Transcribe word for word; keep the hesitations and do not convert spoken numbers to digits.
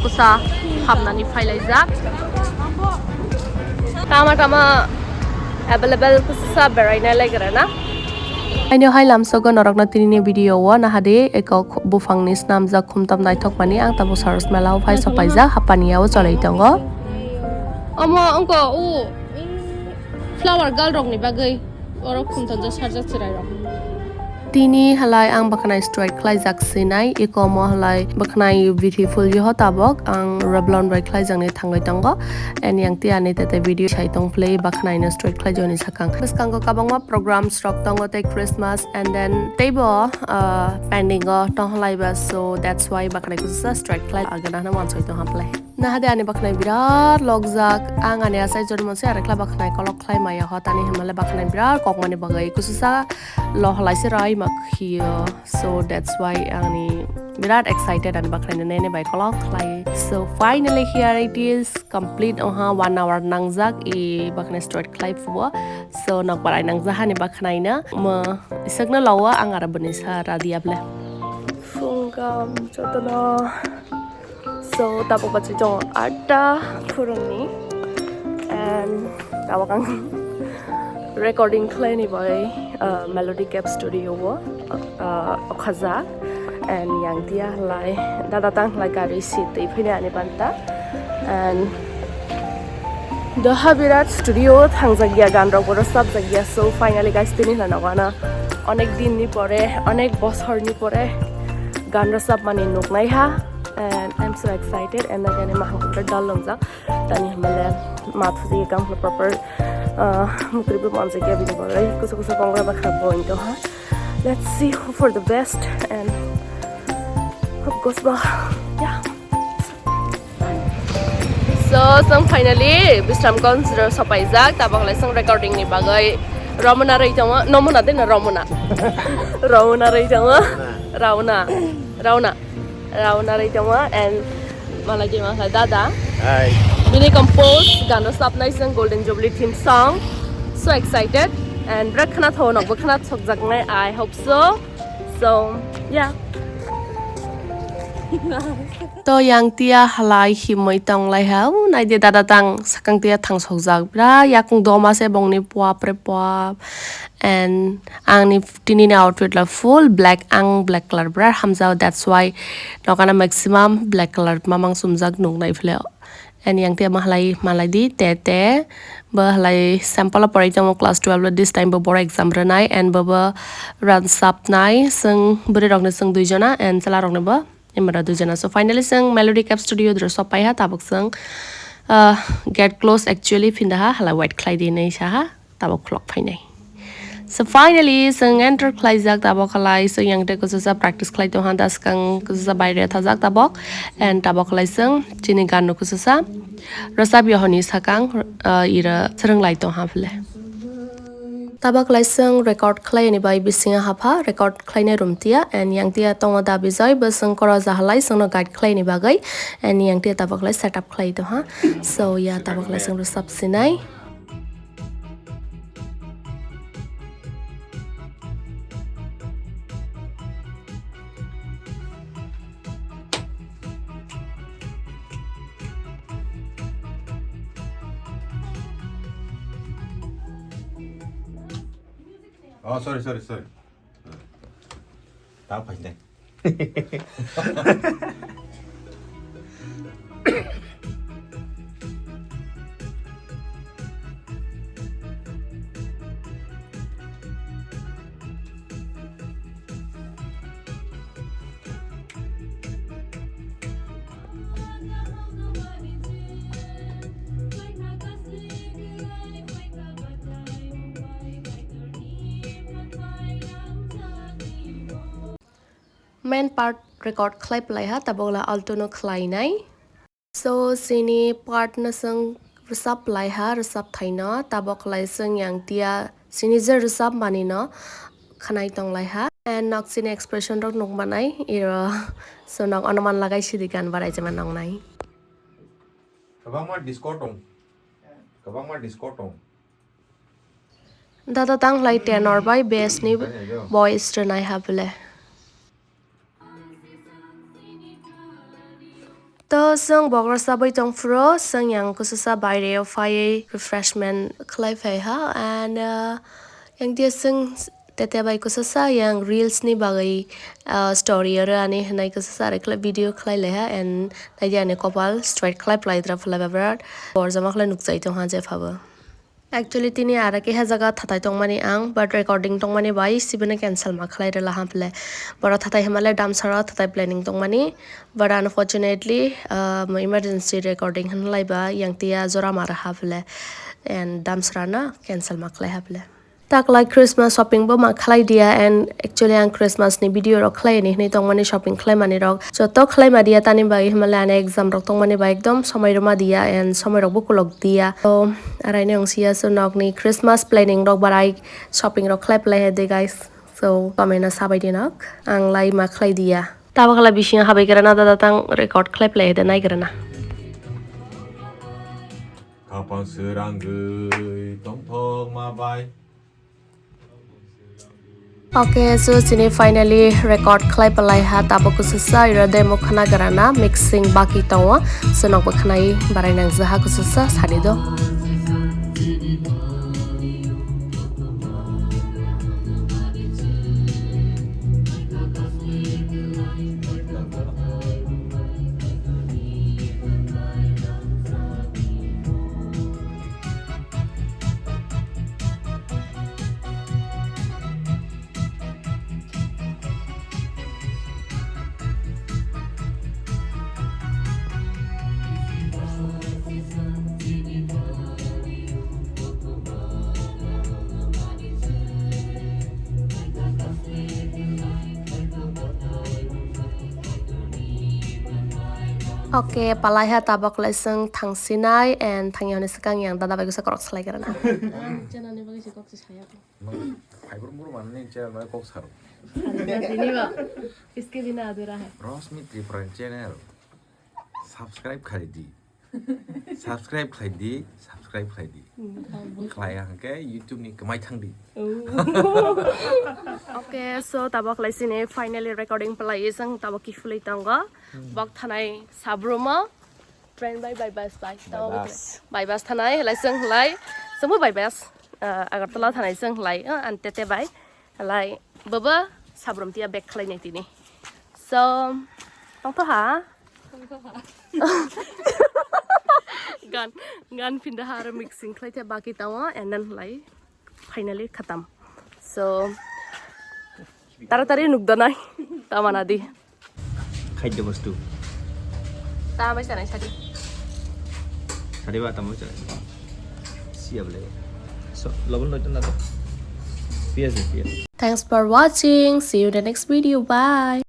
Kusa hapnani phailaijak. Tama tama available kusa beraina legra na. Aino hai lamsogo norokno tinini video o nahadi eko khu-, buphangni snamjak khumtam naithokmani ang tabuk Saros Mela o phai sopaijak hapani o cholai tongo. Omo wngkha o flower girl rokni bagwi oro khumtamjak sarjak chwrairok. Tini halai ang bwkhanai straight khlaijak sinai, eko omo halai bwkhanai beautiful yoho tabok ang Revlon bai khlaijaknai thangwi tongo. And yang tei ani tete video sai tong philwi bwkhanaino straight khlaijaknai sakang. Bwskango kwbangma programs rok tongo tei Christmas and then teibo, uh, pending o tong halaiba, so that's why bwkhanai kusa straight khlai agana hwnwi wansoi tong hamplai. Nahade ani bwkhanai birat lokjak, ang ani asai jormo se arekla bwkhanai kolok khlai maya ho tani hwnmale bwkhanai birat kokmani bagwi kususa lo halai se rai mak hiyo. So that's why ani birat excited ani bwkhanai nene bai kolok khlai. So finally here it is complete, oha one hour nangjak i bwkhanai straight khlai phubo. So nokbar ai nangjak hani bwkhanai na mo isakno lawo ang ara bwni sa radiable. Phungam jotono. So, tabuk bachai tongo atta phurungni, and tabuk ang recording khlaini bai, uh, Melody Cap Studio o, uh, okhajak, and yang tia halai dada tang halai gari seat twi phini ani banta, and doha birat studio o thangjak ya, gan rok bo rwchapjak ya. So finally guys, tini hwnwi nokwana onek din ni pore, onek bosor ni pore gan rwchapmani nuknai ha. And I'm so excited and nagani mahang pura dal longjak. Tani hwnmale ma thuji kam proper, uh, mukri bo manjak ya bini bagwi. Kusa kusa kongra bakha bo into ha. Let's see, hope for the best and hope goes well. Yeah. So, song finally Bisramganj ro sopaijak. Tabok lai song recording ni bagwi Ramona roi tongo. Nomona de na Ramona? Ramona roi tongo. Ramona. Ramona. Rauna roi tongo and malai di mangkha dada. Hi. Bini compose gan rwchapnai chwng Golden Jubilee theme song. So excited and bwrwk khna tho nokbo khna sokjaknai, I hope so. So yeah. To yang tia halai himwi tonglai ha. U nai de dada tang sakang tia thang sokjak. Bra yakung doma se bongni puap re puap. And angni tinini outfit la full black, ang black color bra hamjao, that's why nokana maximum black color mamang sumjak nuknai phile. And yang te mahalai malai di te te bo halai sample o porai tongo class twelve lo, this time bo boro exam rwnai and bo bo ransapnai, seng bwrwi rokni seng dui jona and chwla rokni bo imara dui jona. So finally seng Melody Cap Studio dro sopai ha, tabuk seng, uh, get close actually phinda ha, halai wait khlai di nai sa ha. Tabok khulok phainai. So finally chwng enter khlaijak tabok khalai, chwng yang tei kwchwsa practice khlai tongha, da swkang kwchwsa baire thajak tabok, and tabok khalai chwng chini gan no kwchwsa rwchap yohoni sakang, uh, ira swrwng lai tongha phile. Tabok khalai chwng record khlai ni bai bisingo hapha, record khlainai room tia, and yang tia tongo da Bijoy, bo chwng koro jahalai chwngno guide khlai ni bagwi, and yang tia tabok khalai setup khlai tongha. So ya, tabok khalai chwng rwchap sinai. Oh, sorry, sorry, sorry. Ta phainai. Main part record khlai plai ha, tabok la alto no khlai nai. So, chini part no chwng rwchap plai ha, rwchap thai no, tabok lai chwng yang tia chini je rwchap mani no khnai tong lai ha. And nok chini expression rok nuk manai, iro so nok onuman lagai sidi gan barai jema nong nai. Kwbangma disco tong. Kwbangma disco tong. Dada tang lai tenor bai bass ni voice rwnai ha bole. Chwng bogra chabai tong phuru, chwng yang kususa baire o phaiwi refreshment khlai phai ha, and, uh, yang dia chwng tete bai kususa yang reels ni bagwi, uh, story oro ani hinai kususa are khlai video khlai lai ha, and naidi ani kopal straight khlai phlai dra phlai ba bwrwd borjama khlai nukjai tong ha je phabo. Actually, tini ara keha jaga thatai tongmani ang, but recording tongmani bai sibino cancel ma khlai rwla ha phle. Boro thatai hwnba le Damsara thatai planning tongmani, but unfortunately, um, emergency recording hwnlai ba yang tiya jora ma rw ha phle, and Damsara no cancel ma khlai ha phle. Taklai Christmas shopping bo ma khlai diya, and actually ang Christmas ni video rok khlai ni hwnwi tongmani shopping khlai mani rok joto khlai ma diya tani bai hwnba le ani exam rok tongmani bai ekdom somoi rwma diya and somoi rok bo kolok diya. So, araini wng siya so nokni Christmas planning rok barai shopping rok khlai plai hai de guys. So, comment no sabai di nok. Ang lai ma khlai diya. Tabakla bisingo habai kera na dada tang record khlai plai hai de nai kera na. Kapang srangwi tongthok ma bai. Okay, so chini finally record khlai palai ha, tabo kususa iro demo khna grana mixing baki tongo, so nokbo khnai barai nang jaha kususa sani do. Okay, palaiha tabok lai chwng thangsinai and thangya hwnwi swkang yang dada bai kisa korok salai kara na. Channel ni bagwi se kok se saya. Nang fiber muru manani channel bai kok saro. Dini ba, iske bina adhura hai. Rosmi Tripura channel subscribe khai di. Subscribe khai di, subscribe khai di. Khlai hwnkhe YouTube ni kwmai thang di. Okay, so tabok lai sini finally recording palai isang tabok kifulai tongo. Bok thanai sabrumo train bai, by bus bai. By bus. By bus thanai lai seng lai. Semu by bus. Ah, Agartala thanai seng lai. Ah, antete bai. Lai baba sabrum tia back khlai nai tini. So, tong to ha? Gan, gan pinda ha aro mixing khlai te baki tawa and then lai finally khatam. So, taratari nuk danai. Tamana di. Khadya bostu. Tamai sanai sadi. Sadi ba tamai sanai. Siya bole. So, lobon loito na to. Piyaj de piyaj. Thanks for watching. See you in the next video. Bye.